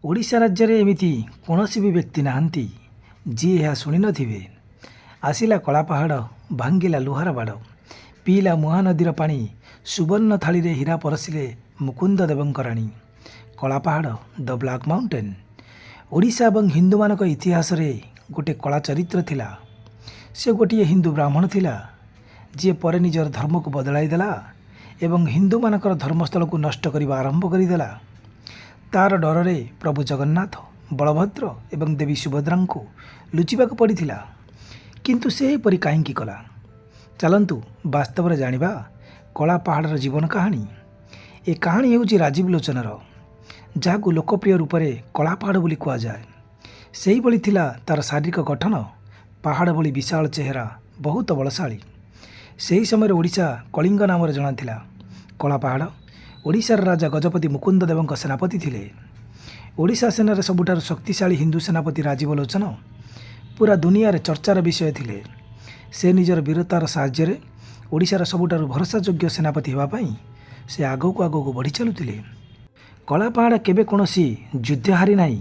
ଓଡ଼ିଶା ରାଜ୍ୟରେ ଏମିତି କୌଣସି ବି ବ୍ୟକ୍ତି ନାହାନ୍ତି, ଯିଏ ଏହା ଶୁଣିନଥିବେ। ଆସିଲା କଳାପାହାଡ଼, ଭାଙ୍ଗିଲା ଲୁହାର ବାଡ଼, ପିଇଲା ମହାନଦୀର ପାଣି, ସୁବର୍ଣ୍ଣ ଥାଳିରେ ହୀରା ପରସିଲେ ମୁକୁନ୍ଦ ଦେବଙ୍କ ରାଣୀ। କଳାପାହାଡ଼, ଦ ବ୍ଲାକ୍ ମାଉଣ୍ଟେନ୍, ଓଡ଼ିଶା ଏବଂ ହିନ୍ଦୁମାନଙ୍କ ଇତିହାସରେ ଗୋଟେ କଳା ଚରିତ୍ର ଥିଲା। ସେ ଗୋଟିଏ ହିନ୍ଦୁ ବ୍ରାହ୍ମଣ ଥିଲା, ଯିଏ ପରେ ନିଜର ଧର୍ମକୁ ବଦଳାଇ ଦେଲା ଏବଂ ହିନ୍ଦୁମାନଙ୍କର ଧର୍ମସ୍ଥଳକୁ ନଷ୍ଟ କରିବା ଆରମ୍ଭ କରିଦେଲା। ତାର ଡରରେ ପ୍ରଭୁ ଜଗନ୍ନାଥ, ବଳଭଦ୍ର ଏବଂ ଦେବୀ ସୁଭଦ୍ରାଙ୍କୁ ଲୁଚିବାକୁ ପଡ଼ିଥିଲା। କିନ୍ତୁ ସେ ଏପରି କାହିଁକି କଲା? ଚାଲନ୍ତୁ ବାସ୍ତବରେ ଜାଣିବା କଳା ପାହାଡ଼ର ଜୀବନ କାହାଣୀ। ଏ କାହାଣୀ ହେଉଛି ରାଜୀବ ଲୋଚନର, ଯାହାକୁ ଲୋକପ୍ରିୟ ରୂପରେ କଳା ପାହାଡ଼ ବୋଲି କୁହାଯାଏ। ସେହିଭଳି ଥିଲା ତାର ଶାରୀରିକ ଗଠନ, ପାହାଡ଼ ଭଳି ବିଶାଳ ଚେହେରା, ବହୁତ ବଳଶାଳୀ। ସେହି ସମୟରେ ଓଡ଼ିଶା କଳିଙ୍ଗ ନାମରେ ଜଣାଥିଲା। କଳା ପାହାଡ଼ ଓଡ଼ିଶାର ରାଜା ଗଜପତି ମୁକୁନ୍ଦ ଦେବଙ୍କ ସେନାପତି ଥିଲେ। ଓଡ଼ିଶା ସେନାରେ ସବୁଠାରୁ ଶକ୍ତିଶାଳୀ ହିନ୍ଦୁ ସେନାପତି ରାଜୀବ ଲୋଚନ ପୁରା ଦୁନିଆରେ ଚର୍ଚ୍ଚାର ବିଷୟ ଥିଲେ। ସେ ନିଜର ବୀରତାର ସାହାଯ୍ୟରେ ଓଡ଼ିଶାର ସବୁଠାରୁ ଭରସାଯୋଗ୍ୟ ସେନାପତି ହେବା ପାଇଁ ସେ ଆଗକୁ ଆଗକୁ ବଢ଼ି ଚାଲୁଥିଲେ। କଳାପାହାଡ଼ କେବେ କୌଣସି ଯୁଦ୍ଧ ହାରି ନାହିଁ।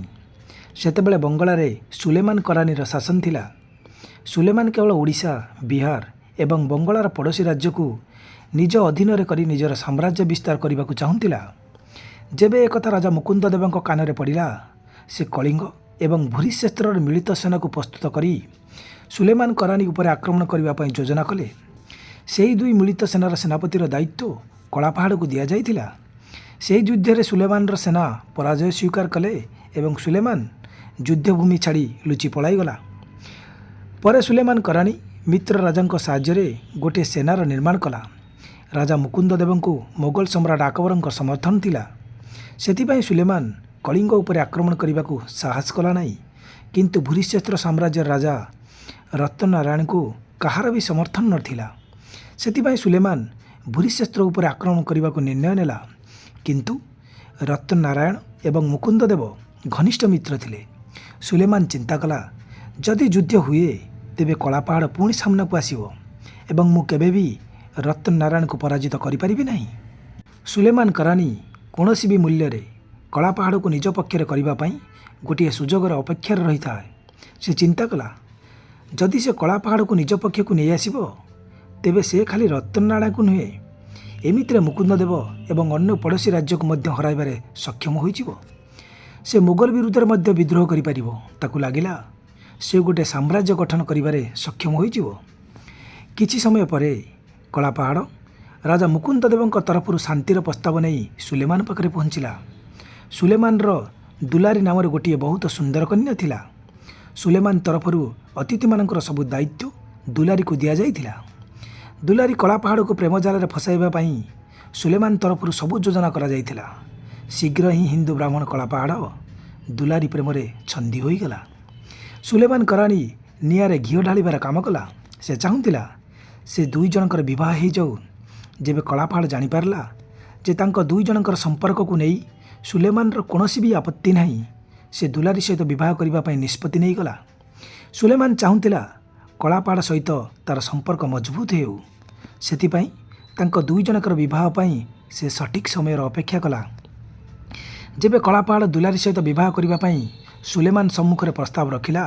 ସେତେବେଳେ ବଙ୍ଗଳାରେ ସୁଲେମାନ କରାନୀର ଶାସନ ଥିଲା। ସୁଲେମାନ କେବଳ ଓଡ଼ିଶା, ବିହାର ଏବଂ ବଙ୍ଗଳାର ପଡ଼ୋଶୀ ରାଜ୍ୟକୁ ନିଜ ଅଧୀନରେ କରି ନିଜର ସାମ୍ରାଜ୍ୟ ବିସ୍ତାର କରିବାକୁ ଚାହୁଁଥିଲା। ଯେବେ ଏକଥା ରାଜା ମୁକୁନ୍ଦ ଦେବଙ୍କ କାନରେ ପଡ଼ିଲା, ସେ କଳିଙ୍ଗ ଏବଂ ଭୂରିକ୍ଷେତ୍ରର ମିଳିତ ସେନାକୁ ପ୍ରସ୍ତୁତ କରି ସୁଲେମାନ କରାନୀ ଉପରେ ଆକ୍ରମଣ କରିବା ପାଇଁ ଯୋଜନା କଲେ। ସେହି ଦୁଇ ମିଳିତ ସେନାର ସେନାପତିର ଦାୟିତ୍ୱ କଳାପାହାଡ଼କୁ ଦିଆଯାଇଥିଲା। ସେହି ଯୁଦ୍ଧରେ ସୁଲେମାନର ସେନା ପରାଜୟ ସ୍ୱୀକାର କଲେ ଏବଂ ସୁଲେମାନ ଯୁଦ୍ଧଭୂମି ଛାଡ଼ି ଲୁଚି ପଳାଇଗଲା। ପରେ ସୁଲେମାନ କରାନୀ ମିତ୍ର ରାଜାଙ୍କ ସାହାଯ୍ୟରେ ଗୋଟିଏ ସେନାର ନିର୍ମାଣ କଲା। ରାଜା ମୁକୁନ୍ଦ ଦେବଙ୍କୁ ମୋଗଲ ସମ୍ରାଟ ଆକବରଙ୍କ ସମର୍ଥନ ଥିଲା। ସେଥିପାଇଁ ସୁଲେମାନ କଳିଙ୍ଗ ଉପରେ ଆକ୍ରମଣ କରିବାକୁ ସାହସ କଲା ନାହିଁ। କିନ୍ତୁ ଭୂରିକ୍ଷେତ୍ର ସାମ୍ରାଜ୍ୟର ରାଜା ରତ୍ନନାରାୟଣଙ୍କୁ କାହାର ବି ସମର୍ଥନ ନଥିଲା। ସେଥିପାଇଁ ସୁଲେମାନ ଭୂରିକ୍ଷେତ୍ର ଉପରେ ଆକ୍ରମଣ କରିବାକୁ ନିର୍ଣ୍ଣୟ ନେଲା। କିନ୍ତୁ ରତ୍ନନାରାୟଣ ଏବଂ ମୁକୁନ୍ଦ ଦେବ ଘନିଷ୍ଠ ମିତ୍ର ଥିଲେ। ସୁଲେମାନ ଚିନ୍ତା କଲା, ଯଦି ଯୁଦ୍ଧ ହୁଏ, ତେବେ କଳାପାହାଡ଼ ପୁଣି ସାମ୍ନାକୁ ଆସିବ ଏବଂ ମୁଁ କେବେ ବି ରତ୍ନନାରାୟଣକୁ ପରାଜିତ କରିପାରିବି ନାହିଁ। ସୁଲେମାନ କରାନୀ କୌଣସି ବି ମୂଲ୍ୟରେ କଳାପାହାଡ଼କୁ ନିଜ ପକ୍ଷରେ କରିବା ପାଇଁ ଗୋଟିଏ ସୁଯୋଗର ଅପେକ୍ଷାରେ ରହିଥାଏ। ସେ ଚିନ୍ତା କଲା, ଯଦି ସେ କଳାପାହାଡ଼କୁ ନିଜ ପକ୍ଷକୁ ନେଇଆସିବ, ତେବେ ସେ ଖାଲି ରତ୍ନନାରାୟଣକୁ ନୁହେଁ, ଏମିତିରେ ମୁକୁନ୍ଦ ଦେବ ଏବଂ ଅନ୍ୟ ପଡ଼ୋଶୀ ରାଜ୍ୟକୁ ମଧ୍ୟ ହରାଇବାରେ ସକ୍ଷମ ହୋଇଯିବ। ସେ ମୋଗଲ ବିରୁଦ୍ଧରେ ମଧ୍ୟ ବିଦ୍ରୋହ କରିପାରିବ। ତାକୁ ଲାଗିଲା, ସେ ଗୋଟିଏ ସାମ୍ରାଜ୍ୟ ଗଠନ କରିବାରେ ସକ୍ଷମ ହୋଇଯିବ। କିଛି ସମୟ ପରେ କଳାପାହାଡ଼ ରାଜା ମୁକୁନ୍ଦ ଦେବଙ୍କ ତରଫରୁ ଶାନ୍ତିର ପ୍ରସ୍ତାବ ନେଇ ସୁଲେମାନ ପାଖରେ ପହଞ୍ଚିଲା। ସୁଲେମାନର ଦୁଲାରୀ ନାମରେ ଗୋଟିଏ ବହୁତ ସୁନ୍ଦର କନ୍ୟା ଥିଲା। ସୁଲେମାନ ତରଫରୁ ଅତିଥିମାନଙ୍କର ସବୁ ଦାୟିତ୍ୱ ଦୁଲାରୀକୁ ଦିଆଯାଇଥିଲା। ଦୁଲାରୀ କଳାପାହାଡ଼କୁ ପ୍ରେମ ଜାଲରେ ଫସାଇବା ପାଇଁ ସୁଲେମାନ ତରଫରୁ ସବୁ ଯୋଜନା କରାଯାଇଥିଲା। ଶୀଘ୍ର ହିଁ ହିନ୍ଦୁ ବ୍ରାହ୍ମଣ କଳାପାହାଡ଼ ଦୁଲାରୀ ପ୍ରେମରେ ଛନ୍ଦି ହୋଇଗଲା। ସୁଲେମାନ କରାନୀ ନିଆଁରେ ଘିଅ ଢାଳିବାର କାମ କଲା। ସେ ଚାହୁଁଥିଲା, ସେ ଦୁଇ ଜଣଙ୍କର ବିବାହ ହେଇଯାଉ। ଯେବେ କଳାପାହାଡ଼ ଜାଣିପାରିଲା ଯେ ତାଙ୍କ ଦୁଇ ଜଣଙ୍କର ସମ୍ପର୍କକୁ ନେଇ ସୁଲେମାନର କୌଣସି ବି ଆପତ୍ତି ନାହିଁ, ସେ ଦୁଲାରୀ ସହିତ ବିବାହ କରିବା ପାଇଁ ନିଷ୍ପତ୍ତି ନେଇଗଲା। ସୁଲେମାନ ଚାହୁଁଥିଲା, କଳାପାହାଡ଼ ସହିତ ତାର ସମ୍ପର୍କ ମଜବୁତ ହେଉ। ସେଥିପାଇଁ ତାଙ୍କ ଦୁଇ ଜଣଙ୍କର ବିବାହ ପାଇଁ ସେ ସଠିକ୍ ସମୟର ଅପେକ୍ଷା କଲା। ଯେବେ କଳାପାହାଡ଼ ଦୁଲାରୀ ସହିତ ବିବାହ କରିବା ପାଇଁ ସୁଲେମାନ ସମ୍ମୁଖରେ ପ୍ରସ୍ତାବ ରଖିଲା,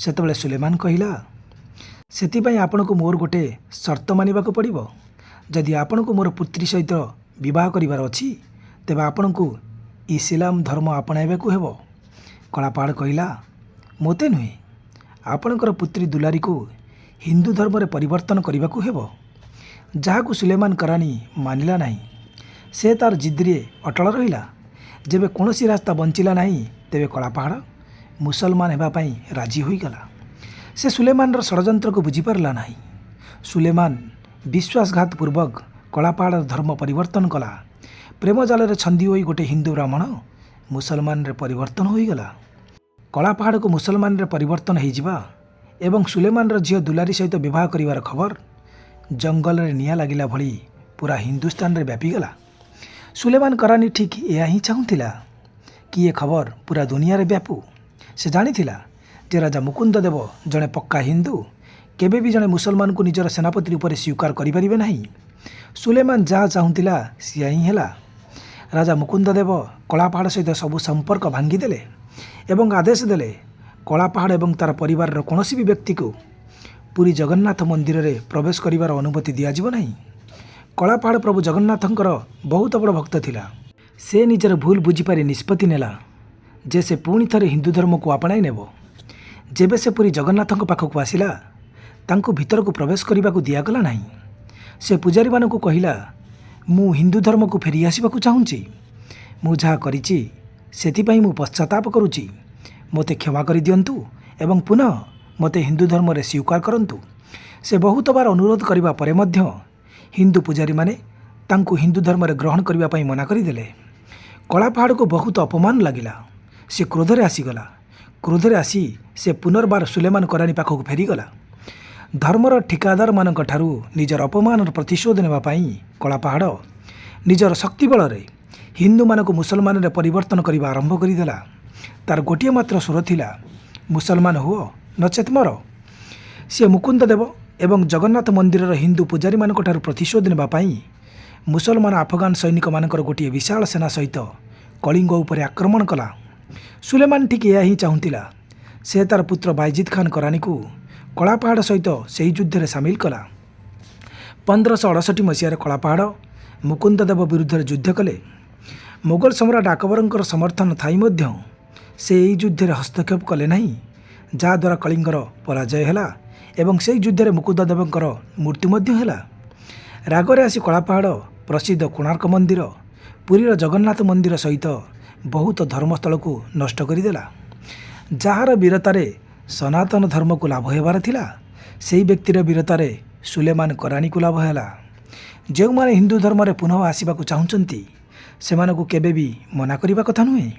ସେତେବେଳେ ସୁଲେମାନ କହିଲା, ସେଥିପାଇଁ ଆପଣଙ୍କୁ ମୋର ଗୋଟେ ସର୍ତ୍ତ ମାନିବାକୁ ପଡ଼ିବ। ଯଦି ଆପଣଙ୍କୁ ମୋର ପୁତ୍ରୀ ସହିତ ବିବାହ କରିବାର ଅଛି, ତେବେ ଆପଣଙ୍କୁ ଇସଲାମ ଧର୍ମ ଆପଣାଇବାକୁ ହେବ। କଳାପାହାଡ଼ କହିଲା, ମୋତେ ନୁହେଁ, ଆପଣଙ୍କର ପୁତ୍ରୀ ଦୁଲାରୀକୁ ହିନ୍ଦୁ ଧର୍ମରେ ପରିବର୍ତ୍ତନ କରିବାକୁ ହେବ। ଯାହାକୁ ସୁଲେମାନ କରାନୀ ମାନିଲା ନାହିଁ। ସେ ତାର ଜିଦ୍ରେ ଅଟଳ ରହିଲା। ଯେବେ କୌଣସି ରାସ୍ତା ବଞ୍ଚିଲା ନାହିଁ, ତେବେ କଳାପାହାଡ଼ ମୁସଲମାନ ହେବା ପାଇଁ ରାଜି ହୋଇଗଲା। ସେ ସୁଲେମାନର ଷଡ଼ଯନ୍ତ୍ରକୁ ବୁଝିପାରିଲା ନାହିଁ। ସୁଲେମାନ ବିଶ୍ୱାସଘାତ ପୂର୍ବକ କଳାପାହାଡ଼ର ଧର୍ମ ପରିବର୍ତ୍ତନ କଲା। ପ୍ରେମ ଜାଲରେ ଛନ୍ଦି ହୋଇ ଗୋଟେ ହିନ୍ଦୁ ବ୍ରାହ୍ମଣ ମୁସଲମାନରେ ପରିବର୍ତ୍ତନ ହୋଇଗଲା। କଳାପାହାଡ଼କୁ ମୁସଲମାନରେ ପରିବର୍ତ୍ତନ ହୋଇଯିବା ଏବଂ ସୁଲେମାନର ଝିଅ ଦୁଲାରୀ ସହିତ ବିବାହ କରିବାର ଖବର ଜଙ୍ଗଲରେ ନିଆଁ ଲାଗିଲା ଭଳି ପୁରା ହିନ୍ଦୁସ୍ତାନରେ ବ୍ୟାପିଗଲା। ସୁଲେମାନ କରାନୀ ଠିକ୍ ଏହା ହିଁ ଚାହୁଁଥିଲା କି ଏ ଖବର ପୁରା ଦୁନିଆରେ ବ୍ୟାପୁ। ସେ ଜାଣିଥିଲା ଯେ ରାଜା ମୁକୁନ୍ଦ ଦେବ ଜଣେ ପକ୍କା ହିନ୍ଦୁ, କେବେ ବି ଜଣେ ମୁସଲମାନକୁ ନିଜର ସେନାପତି ରୂପରେ ସ୍ୱୀକାର କରିପାରିବେ ନାହିଁ। ସୁଲେମାନ ଯାହା ଚାହୁଁଥିଲା, ସେୟା ହିଁ ହେଲା। ରାଜା ମୁକୁନ୍ଦ ଦେବ କଳାପାହାଡ଼ ସହିତ ସବୁ ସମ୍ପର୍କ ଭାଙ୍ଗିଦେଲେ ଏବଂ ଆଦେଶ ଦେଲେ, କଳାପାହାଡ଼ ଏବଂ ତା'ର ପରିବାରର କୌଣସି ବି ବ୍ୟକ୍ତିକୁ ପୁରୀ ଜଗନ୍ନାଥ ମନ୍ଦିରରେ ପ୍ରବେଶ କରିବାର ଅନୁମତି ଦିଆଯିବ ନାହିଁ। କଳାପାହାଡ଼ ପ୍ରଭୁ ଜଗନ୍ନାଥଙ୍କର ବହୁତ ବଡ଼ ଭକ୍ତ ଥିଲା। ସେ ନିଜର ଭୁଲ ବୁଝିପାରି ନିଷ୍ପତ୍ତି ନେଲା ଯେ ସେ ପୁଣି ଥରେ ହିନ୍ଦୁ ଧର୍ମକୁ ଆପଣାଇ ନେବ। ଯେବେ ସେ ପୁରୀ ଜଗନ୍ନାଥଙ୍କ ପାଖକୁ ଆସିଲା, ତାଙ୍କୁ ଭିତରକୁ ପ୍ରବେଶ କରିବାକୁ ଦିଆଗଲା ନାହିଁ। ସେ ପୂଜାରୀମାନଙ୍କୁ କହିଲା, "ମୁଁ ହିନ୍ଦୁ ଧର୍ମକୁ ଫେରି ଆସିବାକୁ ଚାହୁଁଛି। ମୁଁ ଯାହା କରିଛି, ସେଥିପାଇଁ ମୁଁ ପଶ୍ଚାତାପ କରୁଛି। ମୋତେ କ୍ଷମା କରିଦିଅନ୍ତୁ ଏବଂ ପୁନଃ ମୋତେ ହିନ୍ଦୁ ଧର୍ମରେ ସ୍ୱୀକାର କରନ୍ତୁ।" ସେ ବହୁତବାର ଅନୁରୋଧ କରିବା ପରେ ମଧ୍ୟ ହିନ୍ଦୁ ପୂଜାରୀମାନେ ତାଙ୍କୁ ହିନ୍ଦୁ ଧର୍ମରେ ଗ୍ରହଣ କରିବା ପାଇଁ ମନା କରିଦେଲେ। କଳାପାହାଡ଼କୁ ବହୁତ ଅପମାନ ଲାଗିଲା। ସେ କ୍ରୋଧରେ ଆସିଗଲା। କ୍ରୋଧରେ ଆସି ସେ ପୁନର୍ବାର ସୁଲେମାନ କରାଣୀ ପାଖକୁ ଫେରିଗଲା। ଧର୍ମର ଠିକାଦାରମାନଙ୍କ ଠାରୁ ନିଜର ଅପମାନର ପ୍ରତିଶୋଧ ନେବା ପାଇଁ କଳାପାହାଡ଼ ନିଜର ଶକ୍ତି ବଳରେ ହିନ୍ଦୁମାନଙ୍କୁ ମୁସଲମାନରେ ପରିବର୍ତ୍ତନ କରିବା ଆରମ୍ଭ କରିଦେଲା। ତାର ଗୋଟିଏ ମାତ୍ର ସ୍ୱର ଥିଲା, "ମୁସଲମାନ ହୁଅ, ନଚେତ୍ ମର।" ସିଏ ମୁକୁନ୍ଦ ଦେବ ଏବଂ ଜଗନ୍ନାଥ ମନ୍ଦିରର ହିନ୍ଦୁ ପୂଜାରୀମାନଙ୍କ ଠାରୁ ପ୍ରତିଶୋଧ ନେବା ପାଇଁ ମୁସଲମାନ ଆଫଗାନ ସୈନିକମାନଙ୍କର ଗୋଟିଏ ବିଶାଳ ସେନା ସହିତ କଳିଙ୍ଗ ଉପରେ ଆକ୍ରମଣ କଲା। ସୁଲେମାନ ଠିକ୍ ଏହା ହିଁ ଚାହୁଁଥିଲା। ସେ ତାର ପୁତ୍ର ବାଇଜିଦ୍ ଖାନ କରାନୀକୁ କଳାପାହାଡ଼ ସହିତ ସେହି ଯୁଦ୍ଧରେ ସାମିଲ କଲା। 1568 ମସିହାରେ କଳାପାହାଡ଼ ମୁକୁନ୍ଦ ଦେବ ବିରୁଦ୍ଧରେ ଯୁଦ୍ଧ କଲେ। ମୋଗଲ ସମ୍ରାଟ ଆକବରଙ୍କର ସମର୍ଥନ ଥାଇ ମଧ୍ୟ ସେ ଏହି ଯୁଦ୍ଧରେ ହସ୍ତକ୍ଷେପ କଲେ ନାହିଁ, ଯାହାଦ୍ୱାରା କଳିଙ୍ଗର ପରାଜୟ ହେଲା ଏବଂ ସେହି ଯୁଦ୍ଧରେ ମୁକୁନ୍ଦ ଦେବଙ୍କର ମୃତ୍ୟୁ ମଧ୍ୟ ହେଲା। ରାଗରେ ଆସି କଳାପାହାଡ଼ ପ୍ରସିଦ୍ଧ କୋଣାର୍କ ମନ୍ଦିର, ପୁରୀର ଜଗନ୍ନାଥ ମନ୍ଦିର ସହିତ ବହୁତ ଧର୍ମସ୍ଥଳକୁ ନଷ୍ଟ କରିଦେଲା। ଯାହାର ବୀରତାରେ ସନାତନ ଧର୍ମକୁ ଲାଭ ହେବାର ଥିଲା, ସେହି ବ୍ୟକ୍ତିର ବୀରତାରେ ସୁଲେମାନ କରାଣୀକୁ ଲାଭ ହେଲା। ଯେଉଁମାନେ ହିନ୍ଦୁ ଧର୍ମରେ ପୁନଃ ଆସିବାକୁ ଚାହୁଁଛନ୍ତି, ସେମାନଙ୍କୁ କେବେ ବି ମନା କରିବା କଥା ନୁହେଁ,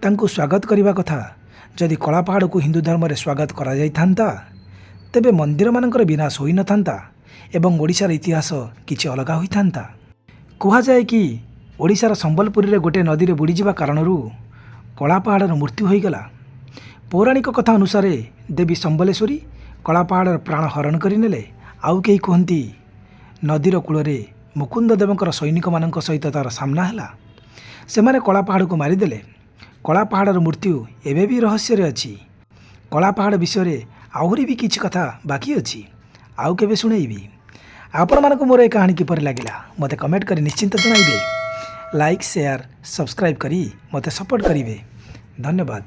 ତାଙ୍କୁ ସ୍ୱାଗତ କରିବା କଥା। ଯଦି କଳାପାହାଡ଼କୁ ହିନ୍ଦୁ ଧର୍ମରେ ସ୍ୱାଗତ କରାଯାଇଥାନ୍ତା, ତେବେ ମନ୍ଦିରମାନଙ୍କର ବିନାଶ ହୋଇନଥାନ୍ତା ଏବଂ ଓଡ଼ିଶାର ଇତିହାସ କିଛି ଅଲଗା ହୋଇଥାନ୍ତା। କୁହାଯାଏ କି ଓଡ଼ିଶାର ସମ୍ବଲପୁରରେ ଗୋଟିଏ ନଦୀରେ ବୁଡ଼ିଯିବା କାରଣରୁ କଳାପାହାଡ଼ର ମୃତ୍ୟୁ ହୋଇଗଲା। ପୌରାଣିକ କଥା ଅନୁସାରେ ଦେବୀ ସମ୍ବଲେଶ୍ୱରୀ କଳାପାହାଡ଼ର ପ୍ରାଣ ହରଣ କରିନେଲେ। ଆଉ କେହି କୁହନ୍ତି, ନଦୀର କୂଳରେ ମୁକୁନ୍ଦ ଦେବଙ୍କର ସୈନିକମାନଙ୍କ ସହିତ ତା'ର ସାମ୍ନା ହେଲା, ସେମାନେ କଳାପାହାଡ଼କୁ ମାରିଦେଲେ। କଳାପାହାଡ଼ର ମୃତ୍ୟୁ ଏବେ ବି ରହସ୍ୟରେ ଅଛି। କଳାପାହାଡ଼ ବିଷୟରେ ଆହୁରି ବି କିଛି କଥା ବାକି ଅଛି, ଆଉ କେବେ ଶୁଣେଇବି। ଆପଣମାନଙ୍କୁ ମୋର ଏ କାହାଣୀ କିପରି ଲାଗିଲା, ମୋତେ କମେଣ୍ଟ କରି ନିଶ୍ଚିନ୍ତ ଜଣାଇବେ। ଲାଇକ୍, ସେୟାର, ସବସ୍କ୍ରାଇବ୍ କରି ମୋତେ ସପୋର୍ଟ କରିବେ। ଧନ୍ୟବାଦ।